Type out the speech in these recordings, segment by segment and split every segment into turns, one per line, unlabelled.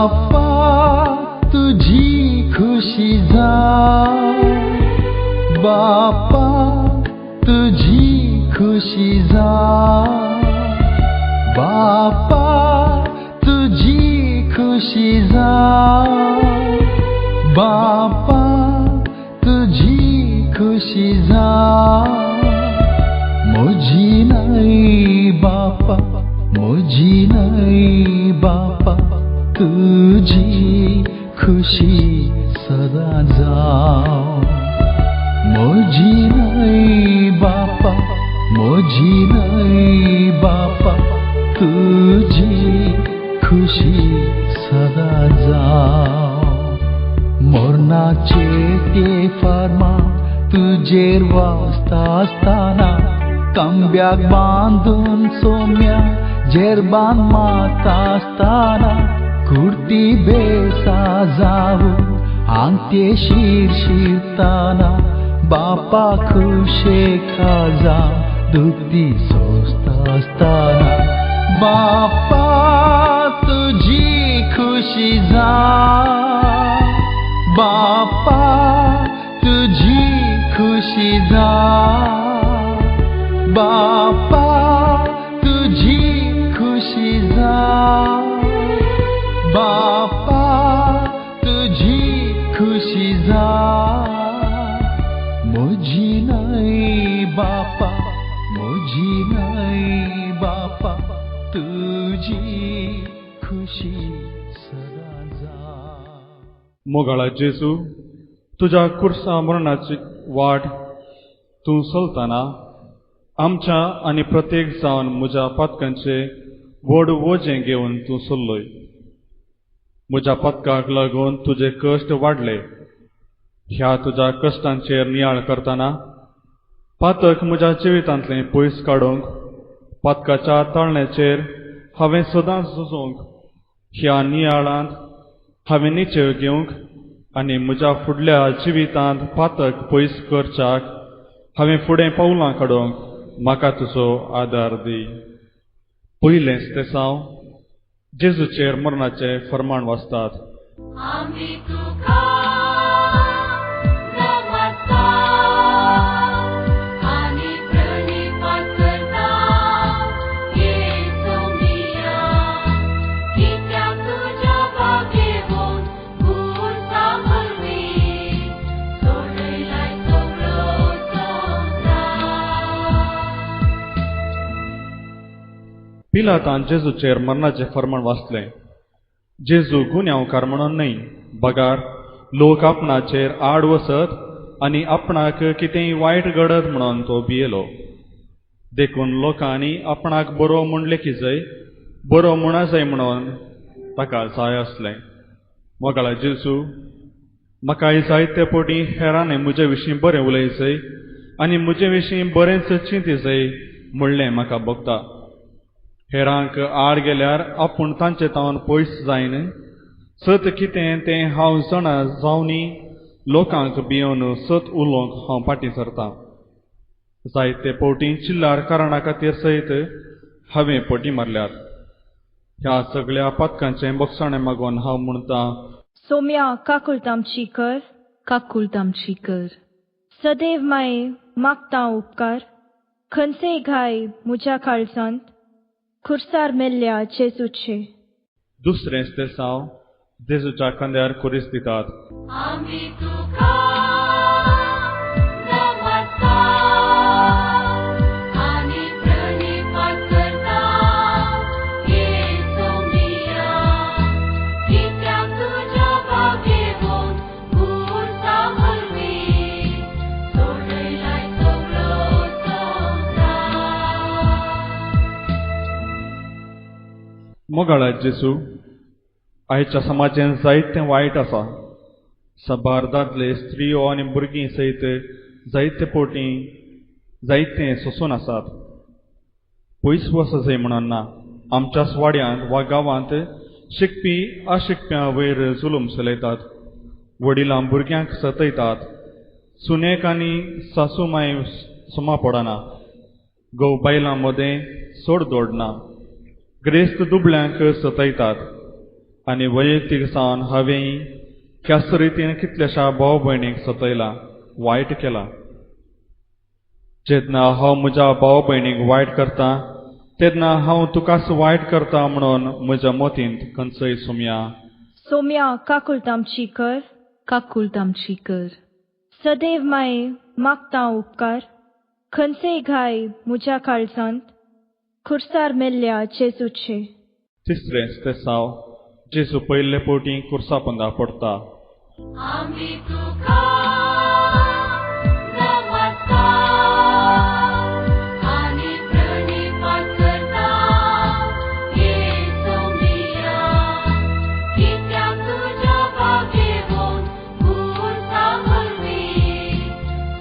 बापा तुझी खुशी जा, बापा तुझी खुशी जा, बापा तुझी खुशी जा, बापा तुझी खुशी जा। मुझी नाही बापा, मुझी नाही बापा, तुझी खुशी सदा जा। मुझी नाही बापा, मुझी नाही बापा, तुझी खुशी सदा जा। मरणाचे ते फर्मा तुझेर वाचता आसतना, कंब्याक बांदून सोम्या जेरबान माता आसतना, कुर्ती बेसा जावू आंगते शीर शिरताना, बापा खुशे खाजा दुखती सोचता आसतना, बापा तुझी खुशी जा, बापा तुझी खुशी जा, बापा तुझी खुशी जा, बापा तुझी खुशी जा। मुझी नाही बापा, मुझी नाही बापा, तुझी खुशी सदा जा।
मोगाळा जेजू, तुज्या कुर्सा मरणाची वाट तूं चलतना आमच्या आनी प्रत्येक जावन म्हज्या पातकांचे व्हड वजें घेवन तूं चल्लोय। म्हज्या पातकाक लागून तुजे कश्ट वाडले। ह्या तुज्या कश्टांचेर नियाळ करतना पातक म्हज्या जिवितांतलें पयस काडूंक, पातकाच्या ताळण्याचेर हांवें सदांच झुजूंक, ह्या नियाळांत हांवें निचेव घेवंक आनी म्हज्या फुडल्या जिवितांत पातक पयस करच्याक हांवें फुडें पावलां काडूंक म्हाका तुजो आदार दी। पयलेंच तेसांव जेजूचेर मरणाचें फर्माण वाचतात। पिलातान जेजूचेर मरणाचें फर्माण वाचलें। जेजू गुन्यांवकार म्हणून न्हय, बगार लोक आपणाचेर आड वसत आनी आपणाक कितेंय वायट घडत म्हणून तो भियेलो। देखून लोकांनी आपणाक बरो म्हूण लेखी जाय, बरो म्हणा जाय म्हणून ताका जाय आसलें। मोगाळा जेजू, म्हाका जायते पटी हेरांनी म्हजे विशीं बरें उलय जाय आनी म्हजे विशीं बरेंच चिंती जाय म्हणलें म्हाका भोगता। हेरांक आड गेल्यार आपूण तांचे तावन पयस जायन, सत कितें तें हांव जाणा जावनी लोकांक भियोवन सत उलोवंक हांव फाटीं सरतां। जायते पवटी चिल्लार कारणा खातीर सयत हांवें पटी मारल्यात। ह्या सगळ्या पातकांचें बक्षाणें मागून हांव म्हणटा,
सोम्या काकुळट आमची कर,
काकुळट आमची कर।
सदैव माये मागता उपकार, खंयचेय घाय म्हज्या काळजांत खुर्सार मेल्ल्या जेजूचे।
दुसरें तेसांव जेजूच्या खांद्यार खुरीस दितात। मोगाळा जेजू, आयच्या समाजान जायतें वायट आसा। साबार दादले, स्त्रियो आनी भुरगीं सयत जायते पोटी जायतें सोंसून आसात। पयस वचजय म्हणून ना, आमच्याच वाड्यांत वा गांवांत शिकपी अशिकप्यां वयर जुलूम चलयतात, वडिलां भुरग्यांक सतयतात, सुनेक आनी सासू माय सुमा पडना, घोव बायलां मदें सोड दोडना, ग्रेस्त दुबळ्यांक सतयतात। आनी वैयक्तीक जावन हांवें ह्याच रितीन कितल्याशा भाव भयणीक सतयला, वायट केला. जेन्ना हांव म्हज्या भाव भयणीक वायट करता तेन्ना हांव तुकाच वायट करता म्हणून म्हज्या मतींत खंयचोय सोम्या.
सोम्या काकुळट आमची कर.
काकुळट आमची कर.
सदैव माये मागता उपकार, खंयचेय घाय म्हज्या काळजांत, खुर्सार मेल्ल्या जेजूचे.
तिसरें स्तेसांव, जेजू पयले पवटी खुर्सा पोंदा पडटा.
आमी तुका नमस्कार आनी प्रणिपात करता येसू मिया, कित्याक तुज्या बागेवन खुर्सा वरवीं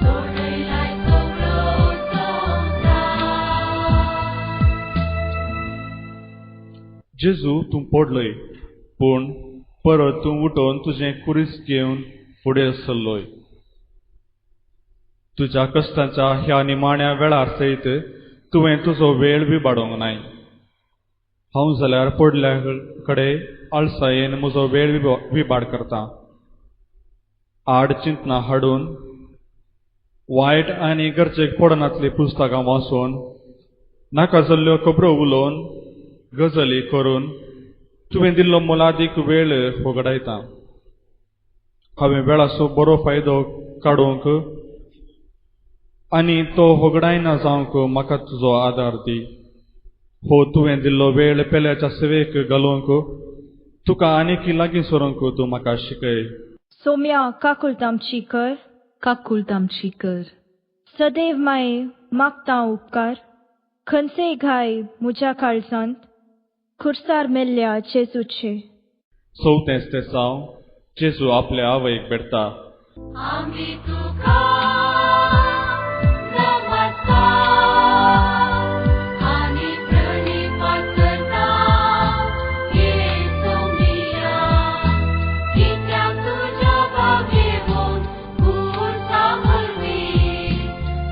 सोडयलाय सगळो संवसार.
जेजू तूं पडलोय, पूण परत तूं उठोवन तुजें कुरीस घेवन फुडें सरलोय. तुज्या कश्टांच्या ह्या निमाण्या वेळार सयत तुवें तुजो वेळ विबाडूंक नाय. हांव जाल्यार पडल्या कडेन आळसायेन म्हजो वेळ विबाड करता. आड चिंतना हाडून, वायट आनी गरजेक पडनातलीं पुस्तकां वाचून, नाका जाल्ल्यो खबरो उलोवन, गजली करून तुवें दिल्लो मोलादीक वेळ होगडायता. हांवें वेळाचो बरो फायदो काडूंक आनी तो होगडायना जावंक म्हाका तुजो आदार दी. हो तुवें दिल्लो वेळ पेल्याच्या सेवेक घालूंक, तुका आनीक लागीं सरूंक तूं म्हाका शिकय.
सोम्या काकुळट आमची कर.
काकुळट आमची कर.
सदैव माये मागता उपकार, खंयचेय घाय म्हज्या काळजांत, खुर्सार मेल्ल्या जेजूचे.
चवथें स्तेसांव, जेजू आपल्या आवयक भेटता.
आमी तुका नमस्कार आनी प्रणिपात करता येसू मिया, कित्याक तुज्या बागेवन खुर्सा वरवीं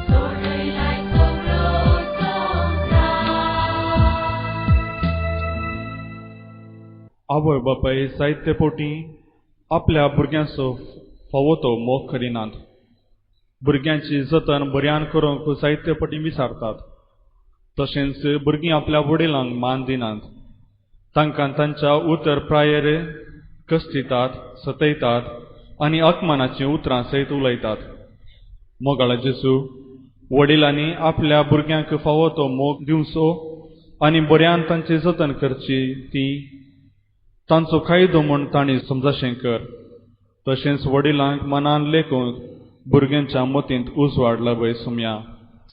सोडयलाय सगळो संवसार.
आवय बापाय जायते पवटी आपल्या भुरग्यांचो फावो तो मोग करिनात. भुरग्यांची जतन बऱ्यान करूंक जायते पटी विसारतात. तशेंच भुरगीं आपल्या वडिलांक मान दिनात. तांकां तांच्या उतर प्रायेर कश्टितात, सतयतात आनी अपमानाचीं उतरां सयत उलयतात. मोगाळ जेजू, वडिलांनी आपल्या भुरग्यांक फावो तो मोग दिवचो आनी बऱ्यान तांची जतन करची ती तांचो कायदो म्हूण तांणी समजाशें कर. तशेंच वडिलांक मनान लेखूंक भुरग्यांच्या मतींत उजवाड लाबय सोम्या.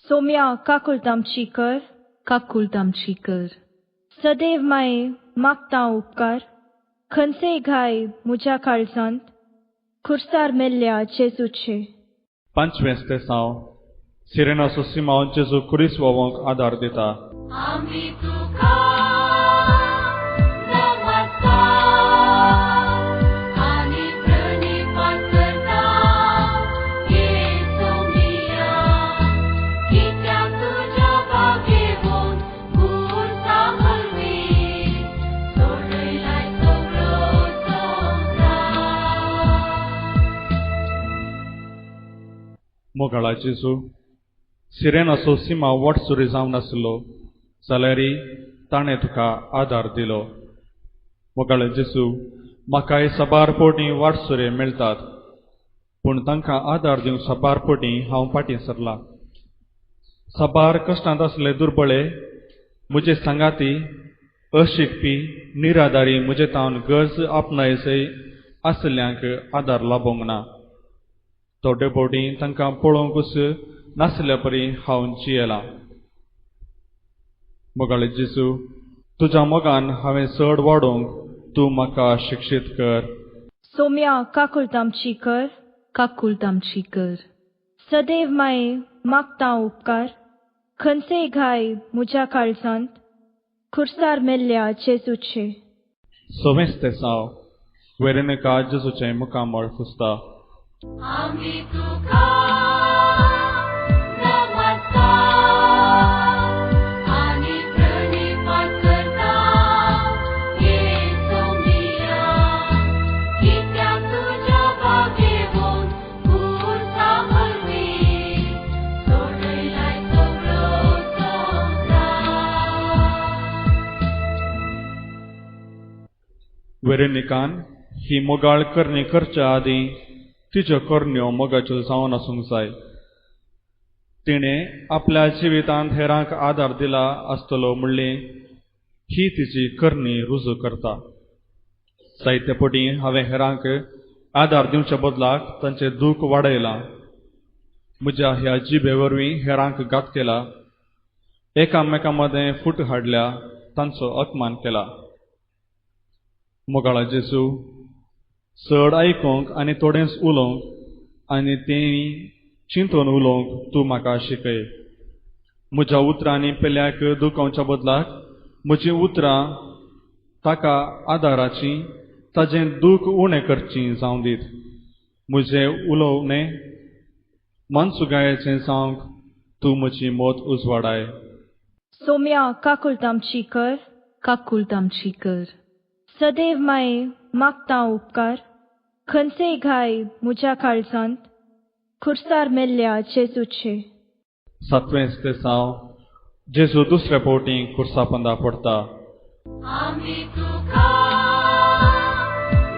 सोम्या काकुळट आमची कर.
काकुळट आमची कर.
सदैव माये मागता उपकार, खंयचेय घाय म्हज्या काळजांत, खुर्सार मेल्ल्या जेजूचे.
पांचवें स्तेसांव, सिरेनाचो सिमांव जेजू खुरीस व्होवंक आदार दिता.
आमी तुका नमस्कार आनी प्रणिपात करता येसू मिया, कित्याक तुज्या बागेवन खुर्सा वरवीं सोडयलाय सगळो संवसार.
मोगाळा जेजू, सिरेनाचो सिमांव वाटसुरी जावन आसलो जाल्यारय ताणें तुका आदार दिलो. मोगाळे जेजू, म्हाकाय साबार पवटी वाटसुरे मेळटात, पूण तांकां आदार दिवंक साबार पवटी हांव फाटीं सरलां. साबार कश्टांत आसले दुर्बळे म्हजे सांगाती, अशिकपी, निराधारी म्हजे तावन गरज आपणायसय आसल्यांक आदार लाबोंक ना. थोडे पवटी तांकां पळोवंकूच नासल्या परी हांव जियेलां. मोगाळे जेजू, तुज्या मोगान हांवें चड वाडोवंक तूं म्हाका शिक्षीत कर.
सोम्या काकुळट आमची कर.
काकुळट आमची कर.
सदैव माये मागता उपकार, खंयचेय घाय म्हज्या काळजांत, खुर्सार मेल्ल्या जेजूचे.
सवें स्तेसांव, वेरेनिका जेजूचें मुखामळ फुसता.
आमी तुका नमस्कार आनी प्रणिपात करता येसू मिया,
वेरेनिकान ही मोगाळ करणी करच्या आदीं तिच्यो करण्यो मोगाच्यो जावन आसूंक जाय. तिणें आपल्या जिवितांत हेरांक आदार दिला आसतलो म्हणली ही तिची करणी रुजू करता. जायते पटी हांवें हेरांक आदार दिवच्या बदलाक तांचें दूख वाडयलां. म्हज्या ह्या जिबे वरवीं हेरांक घात केला, एकामेकां मदें फूट हाडल्या, तांचो अपमान केला. मोगाळा जेजू, चड आयकूंक आनी थोडेंच उलोवंक आनी तें चिंतून उलोवंक तूं म्हाका शिकय. म्हज्या उतरांनी पेल्याक दुखोवच्या बदलाक म्हजीं उतरां ताका आदाराचीं, ताजें दूख उणें करचीं जावं दीत. म्हजें उलोवणें मनसुगायेचें जावंक तूं म्हजी मत उजवाडाय.
सोम्या काकुळट आमची कर.
काकुळट आमची कर.
सदैव माये मागता उपकार, खंयचेय घाय म्हज्या काळजांत, खुर्सार मेल्ल्या जेजूचे.
सातवें तेसांव. जेजू दुसऱ्या फावटी खुर्सा पंदा पडटा.
आमी तुका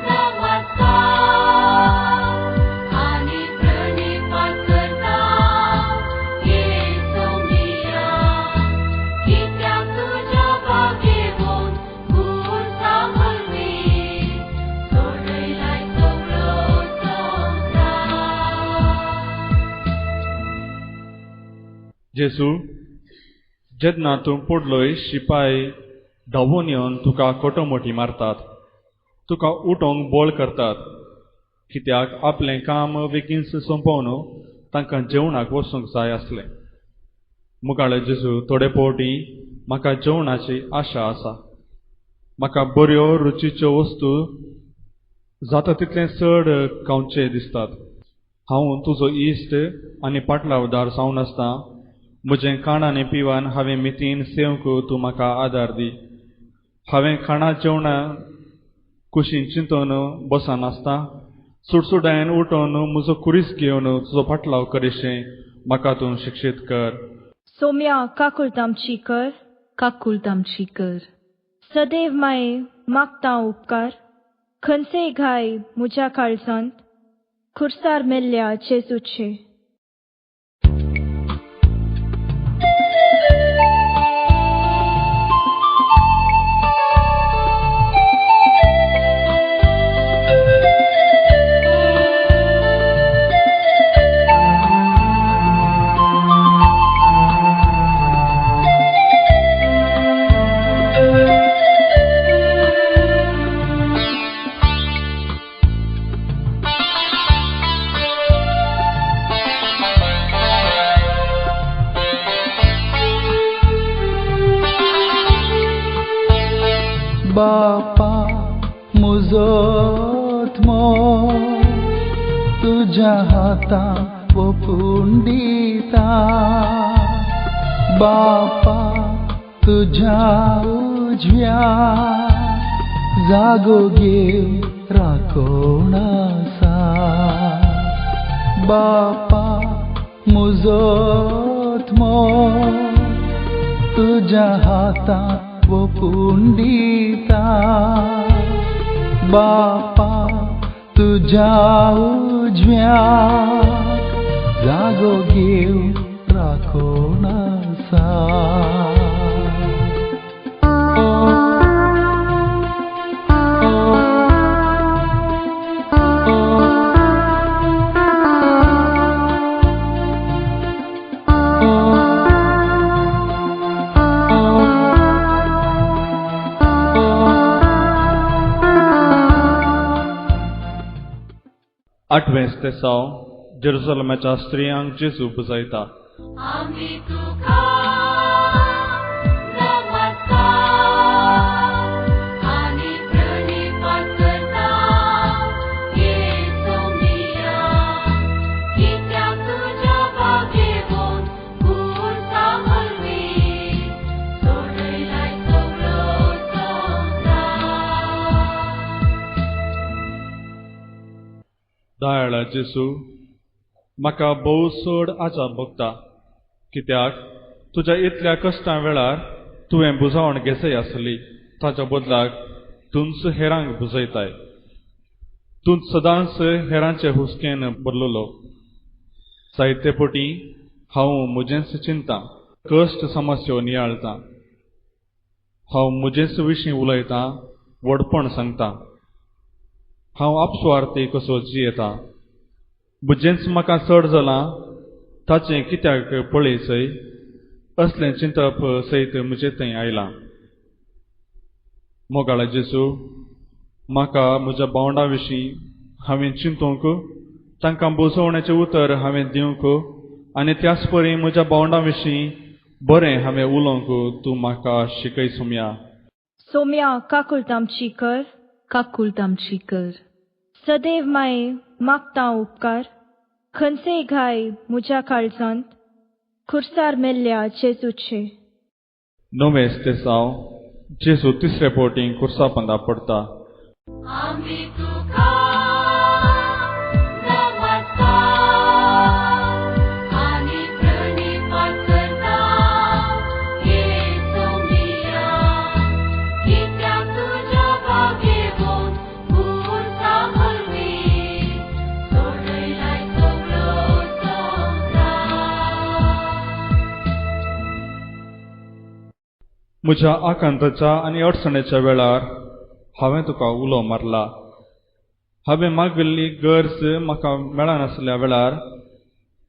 नमस्कार आनी प्रणिपात करता येसुमिया, कित्याक तुज्या बागेवन खुर्सा वरवीं सोडयलाय सगळो संवसार.
जेजू, जेन्ना तूं पडलोय शिपाय धांवून येवन तुका खोटोमोटी मारतात, तुका उठोवंक बळ करतात, कित्याक आपलें काम बेगीन सोंपोवन तांकां जेवणाक वचूंक जाय आसलें. मुखाळे जेजू, थोडे फावटी म्हाका जेवणाची आशा आसा. म्हाका बऱ्यो रुचीच्यो वस्तू जाता तितलें चड खावचें दिसतात. हांव तुजो इश्ट आनी पाटलावदार जावन आसता. म्हजें खाण आनी पिवन हांवें मितीन सेवंक तूं म्हाका आदार दी. हांवें खाणा जेवणा कुशीन चिंतून बसनासता सुडसुडायेन उठोवन म्हजो कुरीस घेवन तुजो पाटलाव करिशें म्हाका तूं शिक्षीत कर.
सोम्या काकुळट आमची कर.
काकुळट आमची कर.
सदैव माये मागता उपकार, खंयचेय घाय म्हज्या काळजांत, खुर्सार मेल्ल्या जेजूचे.
बापा मुजोत मो तुझ्या हाता ओपून दिता, बापा तुझ्या उजव्या जागो घेव राखोण आसा. बापा मुजोत मो तुझ्या हाता ओपून दिता, बापा तुझ्या उजव्या जागो घेव राखोण आसा.
आठवें तेसांव. जेरुसलमाच्या स्त्रियांक जेजू पुजयता.
आमी तुका नमस्कार आनी प्रणिपात करता येसुमिया, कित्याक तुज्या बागेवन खुर्सा वरवीं सोडयलाय सगळो संवसार.
दयाळा जेजू, म्हाका भोव चड आजाप भोगता, कित्याक तुज्या इतल्या कश्टां वेळार तुवें बुजावण घेसय आसली, ताच्या बदलाक तूंच हेरांक बुजयताय. तूं सदांच हेरांचे हुस्केन भरलेलो. जायते पटी हांव म्हजेंच चिंता, कश्ट समस्यो नियाळटा. हांव म्हजेच विशीं उलयतां, व्हडपण सांगता. हांव आपसुवार्थी कसो जियेता. म्हजेंच म्हाका चड जालां ताचें कित्याक पळयचय असलें चिंतप सयत म्हजे थंय आयलां. मोगाळा जेजू, म्हाका म्हज्या भावंडां विशीं हांवें चिंतूंक, तांकां बुजवण्याचें उतर हांवें दिवंक आनी त्याच परी म्हज्या भावंडां विशीं बरें हांवें उलोवंक तूं म्हाका शिकय सोम्या.
सोम्या काकुळट आमची कर.
काकुळट आमची कर.
सदैव माये मागता उपकार, खंयचेय घाय म्हज्या काळजांत, खुर्सार मेल्ल्या जेजूचे.
नवें तेसांव जेजू तिसरे पवटी खुर्सा पंदा पडटा.
आमी तुका नमस्कार आनी प्रणिपात करता येसुमिया, कित्याक तुज्या बागेवन खुर्सा वरवीं सोडयलाय सगळो संवसार.
म्हज्या आकांताच्या आनी अडचणेच्या वेळार हांवें तुका उलो मारला. हांवें मागिल्ली गरज म्हाका मेळनासल्या वेळार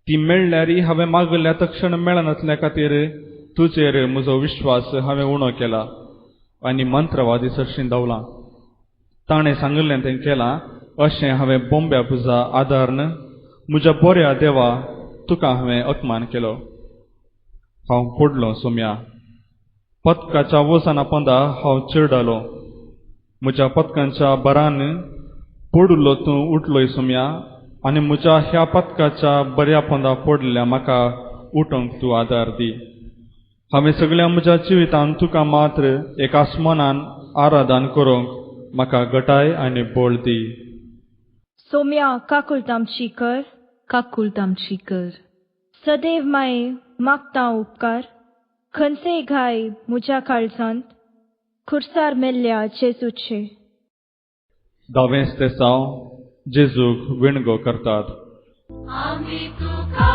ती मेळ्ळ्यारय हांवें मागिल्ल्या तक्षण मेळनासल्या खातीर तुजेर म्हजो विश्वास हांवें उणो केला आनी मंत्रवादी सरशीं धांवलां. ताणें सांगिल्लें तें केलां अशें हांवें बोंब्या पुजा आदारन म्हज्या बऱ्या देवा तुका हांवें अपमान केलो. हांव पडलो सोम्या. पदकाच्या वजना पंदा हांव चिरडालो. म्हज्या पदकांच्या बरान पडिल्लो तूं उठलोय सोम्या आनी म्हज्या ह्या पदकाच्या बऱ्या पंदा पडिल्ल्या म्हाका उठोवंक तूं आदार दी. हांवें सगळ्या म्हज्या जिवितांत तुका मात्र एक आसमानान आराधन करूंक म्हाका गटाय आनी बळ दी.
सोम्या काकुळट आमची कर.
काकुळट आमची कर.
सदैव माये मागता उपकार, खंयचेय घाय म्हज्या काळजांत, खुर्सार मेल्ल्या जेजूचे.
धावें तेसांव जेजूक विणगो करतात.
आमी तुका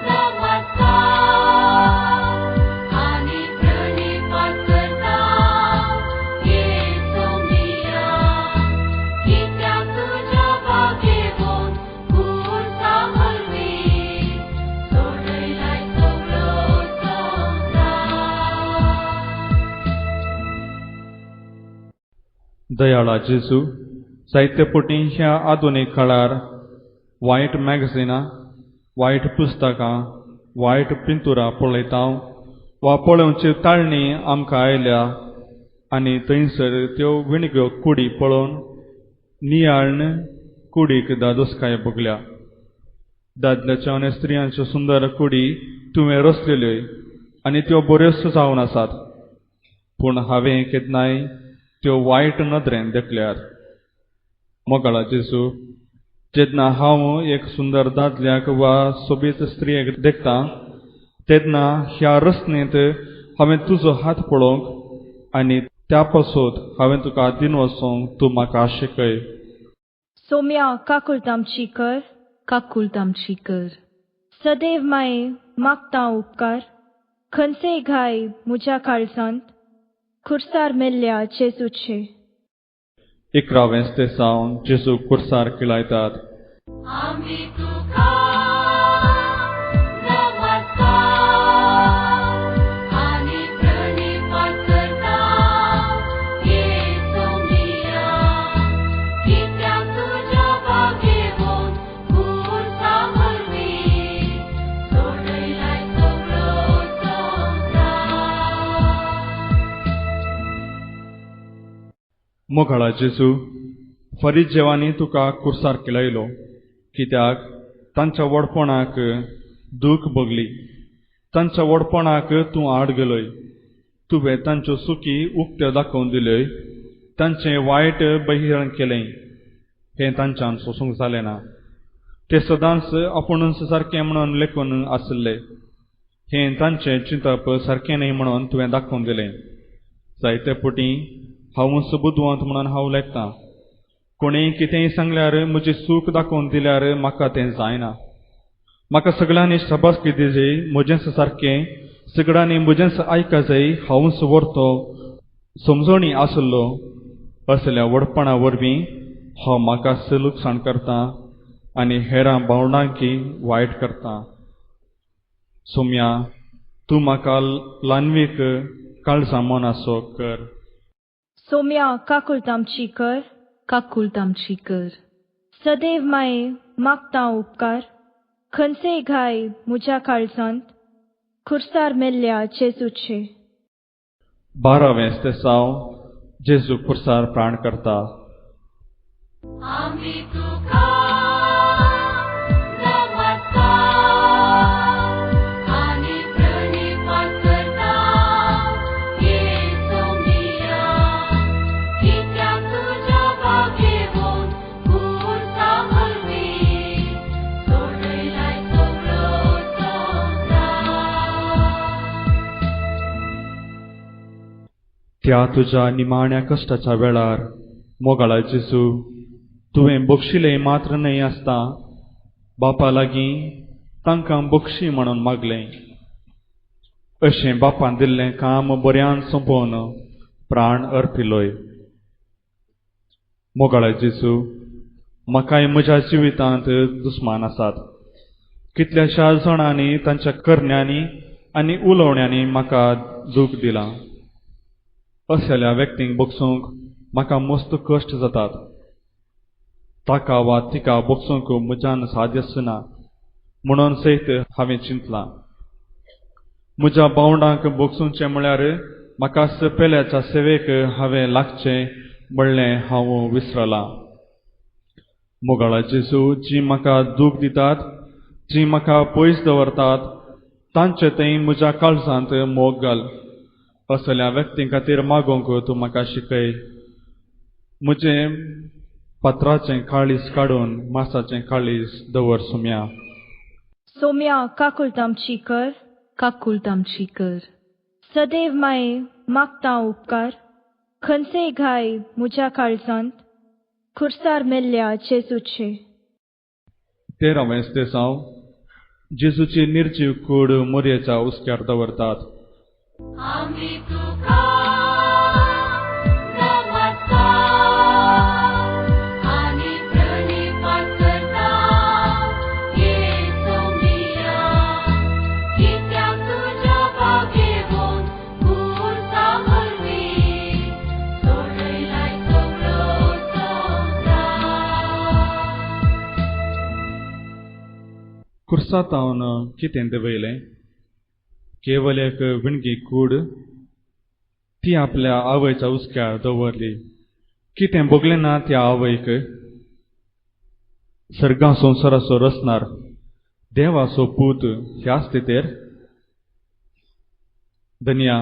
नमस्कार आनी प्रणिपात करता येसुमिया, कित्याक तुज्या बागेवन खुर्सा वरवीं सोडयलाय सगळो संवसार.
दयाळा जेजू, जायते पटी ह्या आधुनीक काळार वायट मॅगझिनां, वायट पुस्तकां, वायट पिंतुरां पळयता वा पळोवची ताळणी आमकां आयल्या आनी थंयसर त्यो विणग्यो कुडी पळोवन नियाळण कुडीक दादोसकाय भोगल्या. दादल्याच्यो आनी स्त्रियांच्यो सुंदर कुडी तुवें रचलेल्यो आनी त्यो बऱ्योच जावन आसात, पूण हांवें केन्नाय त्यो वायट नदरेन देखल्यात. मोगाळा जेजू, जेन्ना हांव एक सुंदर दादल्याक वा सोबीत स्त्रियेक देखता तेन्ना ह्या रचनेंत हांवें तुजो हात पळोवंक आनी त्या पासत हांवें तुका दिन वचोंक तूं म्हाका शिकय.
सोम्या काकुळट आमची कर.
काकुळट आमची कर.
सदैव माये मागता उपकार, खंयचेय घाय म्हज्या काळजांत, खुर्सार मेल्ल्या जेजूचे.
11वें तेसांव जेजू खुर्सार किळायतात.
आमी तुका नमस्कार आनी प्रणिपात करता येसुमिया, कित्याक तुज्या बागेवन खुर्सा वरवीं सोडयलाय सगळो संवसार.
मोगाळा जेजू, फरिजेवांनी तुका खुर्सार किळायलो कित्याक तांच्या व्हडपणाक दूख भोगली. तांच्या व्हडपणाक तूं आड गेलोय. तुवें तांच्यो चुकी उक्त्यो दाखोवन दिल्यो, तांचें वायट बहिरण केलें. हें तांच्यान सोसूंक जालें ना. ते सदांच आपुणूच सारकें म्हणून लेखून आशिल्ले. हें तांचें चिंतप सारकें न्हय म्हणून तुवें दाखोवन दिलें. जायते पटी हांवूच बुदवंत म्हणून हांव लेखतां. कोणेय कितेंय सांगल्यार म्हजी चूक दाखोवन दिल्यार म्हाका तें जायना. म्हाका सगळ्यांनी शाबासकी दिजय, म्हजेंच सारकें सगळ्यांनी म्हजेंच आयकजय, हांवूच व्हरतो समजणी आसलो. असल्या व्हडपणा वरवीं हांव म्हाकाच लुकसाण करता आनी हेरां भावंडांकी वायट करता. सोम्या, तूं म्हाका ल्हानवीक काळजा मनाचो कर.
सोम्या काकुळट आमची कर.
काकुळट आमची कर.
सदैव माये मागता उपकार, खंयचेय घाय म्हज्या काळजांत खुर्सार मेल्ल्या जेजूचे.
12वें स्तेसांव जेजू खुर्सार प्राण करता.
आमी तुका नमस्कार आनी प्रणिपात करता येसोमिया, कित्याक तुज्या बागेवन खुर्सा वरवीं सोडयलाय सगळो संवसार.
त्या तुज्या निमाण्या कश्टाच्या वेळार मोगाळा जेजू, तुवें बक्षिलें मात्र न्हय आसता बापा लागीं तांकां बक्षी म्हणून मागलें. अशें बापान दिल्लें काम बऱ्यान सोंपोवन प्राण अर्पिलोय. मोगाळा जेजू, म्हाकाय म्हज्या जिवितांत दुस्मान आसात. कितल्याश्या जाणांनी तांच्या करण्यांनी आनी उलोवण्यांनी म्हाका दूख दिलां. असल्या व्यक्तींक बक्षूंक म्हाका मस्त कश्ट जातात. ताका वा तिका बक्षूंक म्हज्यान साध्य ना म्हणून सयत हांवें चिंतलां. म्हज्या भावंडांक बक्षुचें म्हळ्यार म्हाकाच पेल्याच्या सेवेक हांवें लागचें म्हणलें हांव विसरलां. मोगाळा जेजू, जी म्हाका दूख दितात, जी म्हाका पयस दवरतात, तांचे थंय म्हज्या काळजांत मोग घाल. असल्या व्यक्तीं खातीर मागोवंक तूं म्हाका शिकय. म्हजें पत्राचें काळीज काडून मासाचें काळीज दवर सोम्या.
सोम्या काकुळट आमची कर.
काकुळट आमची कर.
सदैव माये मागता उपकार, खंयचेय घाय म्हज्या काळजांत खुर्सार मेल्ल्या जेजूचे.
13वें स्तेसांव जेजूची निर्जीव कूड मोरयेच्या हुस्क्यार दवरतात.
आमी तुका नमस्कार आनी प्रणिपात करता येसोमिया, कित्याक तुज्या बागेवन खुर्सा वरवीं सोडयलाय सगळो संवसार.
खुर्सातावन कितें देवयलें? केवल एक विणगी कूड ती आपल्या आवयच्या हुस्क्यार दवरली. कितें भोगलें ना त्या आवयक? सर्गां संवसाराचो रचणार देवाचो पूत ह्या स्थितेर. धनया,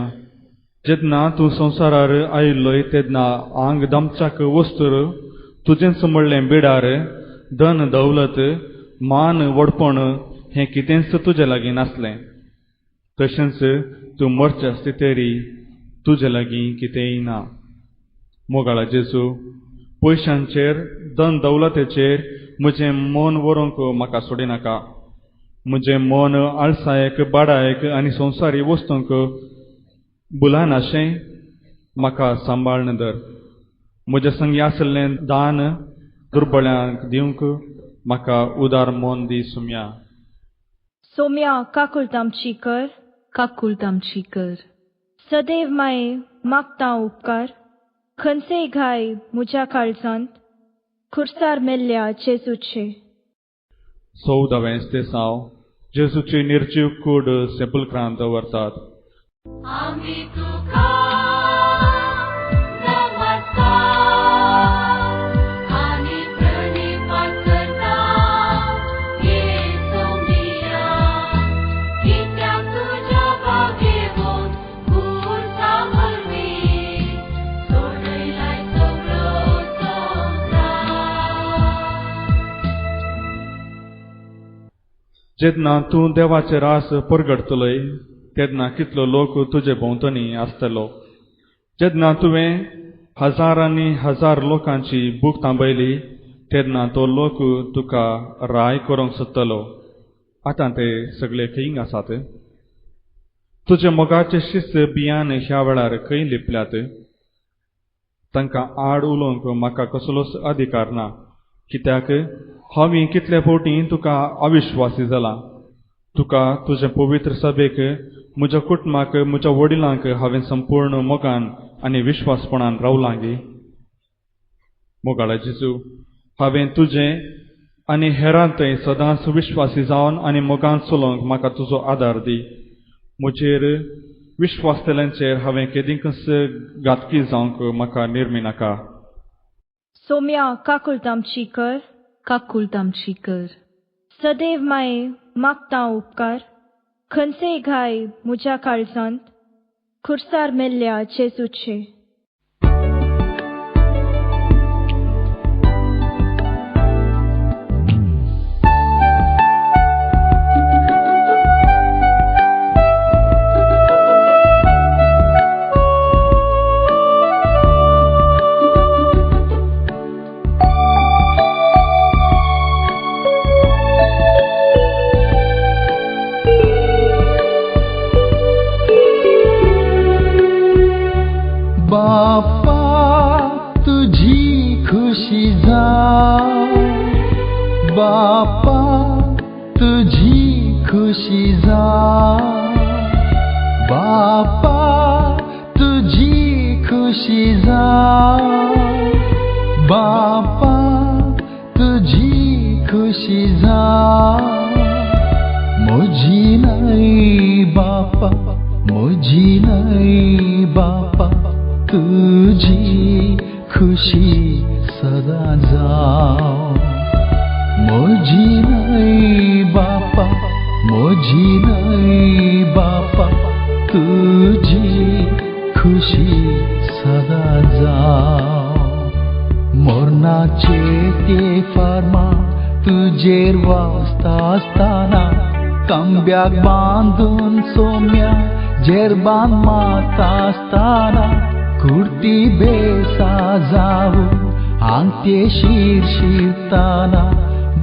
जेन्ना तूं संवसारार आयिल्लोय तेन्ना आंग दमच्याक वस्तूर तुजेंच म्हणलें बिडार धन दौलत मान व्हडपण हें कितेंच तुजे लागीं नासलें. तशेंच तूं मरच्या स्थितेरी तुजे लागीं कितेंय ना. मोगाळा जेजू, पयशांचेर धन दौलतेचेर म्हजें मन व्हरूंक म्हाका सोडिनाका. म्हजें मन आळसायेक बाडायक आनी संवसारी वस्तूंक भुलानाशें म्हाका सांबाळ्न धर. म्हज्या संगी आशिल्लें दान दुर्बळ्यांक दिवंक म्हाका उदार मन दी सोम्या.
सोम्या काकुळट आमची कर.
काकुळट आमची कर.
सदैव माये मागता उपकार, खंयचेय घाय म्हज्या काळजांत खुर्सार मेल्ल्या जेजूचे.
14वें स्तेसांव जेजूची निर्जीव कूड सेपुलक्रांत दवरतात.
आमी तुका नमस्कार आनी प्रणिपात करता येसोमिया, कित्याक तुज्या बागेवन खुर्सा वरवीं सोडयलाय सगळो संवसार.
जेन्ना तूं देवाचे रास परगटतलोय तेन्ना कितलो लोक तुजे भोंवतणी आसतलो. जेन्ना तुवें हजारांनी हजार लोकांची भूक थांबयली तेन्ना तो लोक तुका राय करूंक सोदतलो. आतां ते सगळे खंय आसात? तुजे मोगाचे शिस्त बियान ह्या वेळार खंय लिपल्यात? तांकां आड उलोवंक म्हाका कसलोच अधिकार ना, कित्याक हांवें कितले फावटी तुका अविश्वासी जाला. तुका तुजे पवित्र सभेक, म्हज्या कुटुंबाक, म्हज्या वडिलांक हांवें संपूर्ण मोगान आनी विश्वासपणान रावलां गी. मोगाळा जेजू, हांवें तुजें आनी हेरां थंय सदांच विश्वासी जावन आनी मोगान चलोवंक म्हाका तुजो आदार दी. म्हजेर विश्वासतल्यांचेर हांवें केदींकच घातकी जावंक म्हाका निर्मी नाका.
सोम्या काकुळट आमची कर.
काकुळट आमची कर.
सदैव माये मागता उपकार, खंयचेय घाय म्हज्या काळजांत खुर्सार मेल्ल्या जेजूचे.
बापा तुझी खुशी जा, बापा तुझी खुशी जा, बापा तुझी खुशी जा, बापा तुझी खुशी जा. मुझी नाही बापा, मुझी नाही बापा, तुझी खुशी सदा जाओ. मुझी नाही बापा, मुझी नाही बापा, तुझी खुशी सदा जाओ. मरणाचे ते फार्मा तुझेर वाचता आसतना, कंब्याक बांदून सोम्या जेरबान मारता आसतना, कुर्ती बेसा जावू आंगते शिरशिरताना,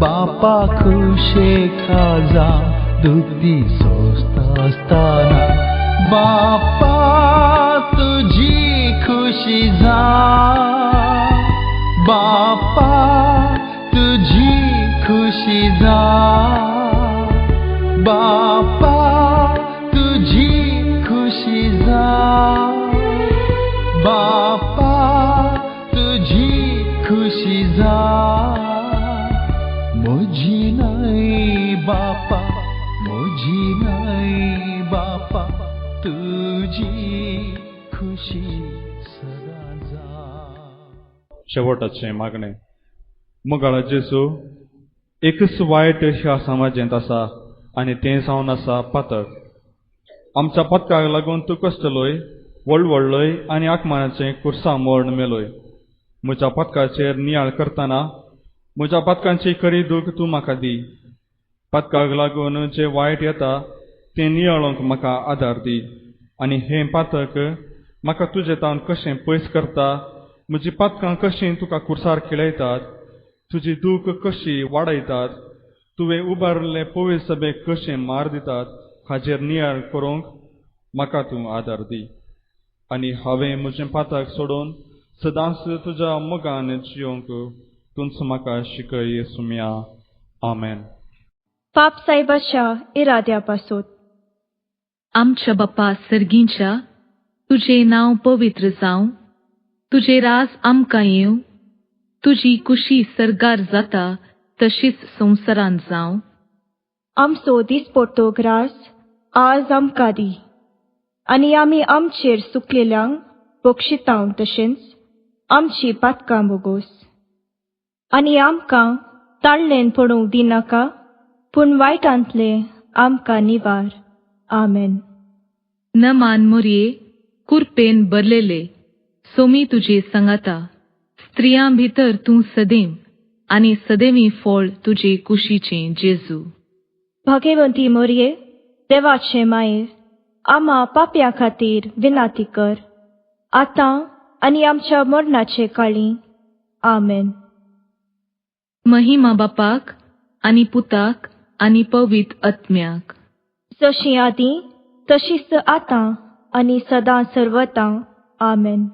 बापा खुशे खाजा दुखती सोसता आसतना. बापा तुझी खुशी जा, बापा तुझी खुशी जा, बापा तुझी खुशी जा, बापा तुझी खुशी जा. मुझी नाही बापा, मुझी नाही बापा, तुझी खुशी सदा जा.
शेवटाचें मागणें. मोगाळा जेजू, एकच वायट ह्या समाजेंत आसा आनी तें जावन आसा पातक. आमच्या पथकाक लागून तूं कश्टलोय, वळवळ्ळय आनी आकमानाचें कुर्सा मर्ण मेलोय. म्हज्या पथकाचेर नियाळ करतना म्हज्या पथकांची खरी दूख तूं म्हाका दी. पथकाक लागून जें वायट येता तें नियाळूंक म्हाका आदार दी आनी हें पातक म्हाका तुजें तावन कशें पयस करता, म्हजी पातकां कशीं तुका कुर्सार खेळयतात, तुजी दूख कशी वाडयतात, तुवें उबारिल्ले पवित्र सभेक कशें मार दितात हाचेर नियाळ करूंक म्हाका तूं आदार दी. आनी हांवें म्हजें पातक सोडून सदांच तुज्या मोगान जियोंक तूंच म्हाका शिकय सुम्या. आमेन.
पाप साहेबाच्या इराद्या पासून.
आमच्या बापा सर्गींच्या, तुजें नांव पवित्र जावं, तुजें राज आमकां येवं, तुजी कुशी सर्गार जाता तशीच संवसारांत जावं.
आमचो दिसपट्टो ग्रास आज आमकां दी आनी आमी आमचेर सुकलेल्यांक बक्षितांव तशेंच आमची पातकां बोगोस आनी आमकां ताळ्ळेन पडूंक दिनाका, पूण वायटांतले आमकां निवार. आमेन.
नमान मोरये, कुरपेन भरलेले, सोमी तुजे संगाता, स्त्रियां भितर तूं सदैव आनी सदैवी फळ तुजे कुशीचें जेजू.
भाग्यवंती मोरये, देवाचे माये, आमा पापया खातीर विनाती कर, आतां आनी आमच्या मरणाचे काळी. आमेन.
महिमा बापाक आनी पुताक आनी पवित्र आत्म्याक.
जशी आदीं तशीच आतां आनी सदां सर्वतां. आमेन.